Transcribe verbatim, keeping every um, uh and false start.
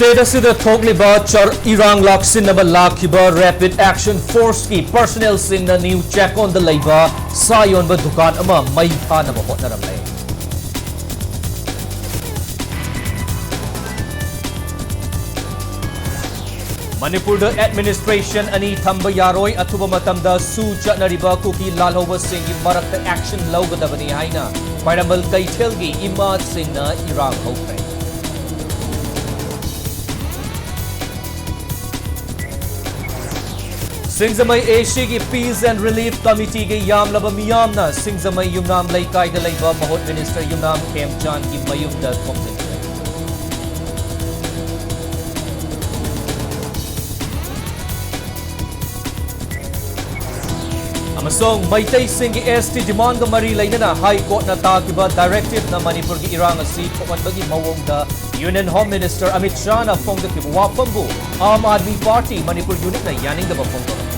State ꯑꯁꯤꯗ ꯊꯣꯛꯂꯤꯕ ꯆꯔ-, ꯏꯔꯥꯡ ꯂꯥꯛꯁꯤꯟꯅꯕ ꯂꯥꯛꯈꯤꯕ Rapid Action Forceꯀꯤ personnelꯁꯤꯡꯅ ꯅ꯭ꯌꯨ ꯆꯦꯀꯣꯟꯗ ꯂꯩꯕ ꯁꯥ ꯌꯣꯟꯕ ꯗꯨꯀꯥꯟ ꯑꯃ ꯃꯩ ꯊꯥꯅꯕ ꯍꯣꯠꯅꯔꯝꯂꯦ꯫ ꯃꯅꯤꯄꯨꯔꯗ administration ꯑꯅꯤ ꯊꯝꯕ ꯌꯥꯔꯣꯏ, ꯑꯊꯨꯕ ꯃꯇꯝꯗ ꯁꯨ ꯆꯠꯅꯔꯤꯕ ꯀꯨꯀꯤ ꯂꯥꯜꯍꯧꯕꯁꯤꯡꯒꯤ ꯃꯔꯛꯇ action ꯂꯧꯒꯗꯕꯅꯤ ꯍꯥꯏꯅ ꯈ꯭ꯋꯥꯏꯔꯝꯕꯟ ꯀꯩꯊꯦꯜꯒꯤ ꯏꯃꯥꯁꯤꯡꯅ ꯏꯔꯥꯡ ꯍꯧꯈ꯭ꯔꯦ꯫ ꯁꯤꯡꯖꯃꯩ ACꯒꯤ Peace and Relief Committeeꯒꯤ ꯌꯥꯝꯂꯕ ꯃꯤꯌꯥꯝꯅ ꯁꯤꯡꯖꯃꯩ ꯌꯨꯝꯅꯥꯝ ꯂꯩꯀꯥꯏꯗ ꯂꯩꯕ ꯃꯍꯨꯠ ꯃꯤꯅꯤꯁꯇꯔ ꯌꯨꯝꯅꯥꯝ ꯈꯦꯝꯆꯥꯟꯒꯤ ꯃꯌꯨꯝꯗ ꯈꯣꯝꯖꯤꯟꯈ꯭ꯔꯦ꯫ ꯑꯃꯁꯨꯡ ꯃꯩꯇꯩꯁꯤꯡꯒꯤ ST demandꯒ ꯃꯔꯤ ꯂꯩꯅꯅ High Courtꯅ ꯇꯥꯈꯤꯕ directiveꯅ ꯃꯅꯤꯄꯨꯔꯒꯤ ꯏꯔꯥꯡ ꯑꯁꯤ ꯊꯣꯛꯍꯟꯕꯒꯤ ꯃꯑꯣꯡꯗ Union Home Minister Amit ꯁꯥꯍꯅ ꯐꯣꯡꯗꯣꯛꯈꯤꯕ ꯋꯥꯐꯝꯕꯨ Aam Aadmi party Manipur unitꯅ ꯌꯥꯅꯤꯡꯗꯕ ꯐꯣꯡꯗꯣꯛꯂꯤ꯫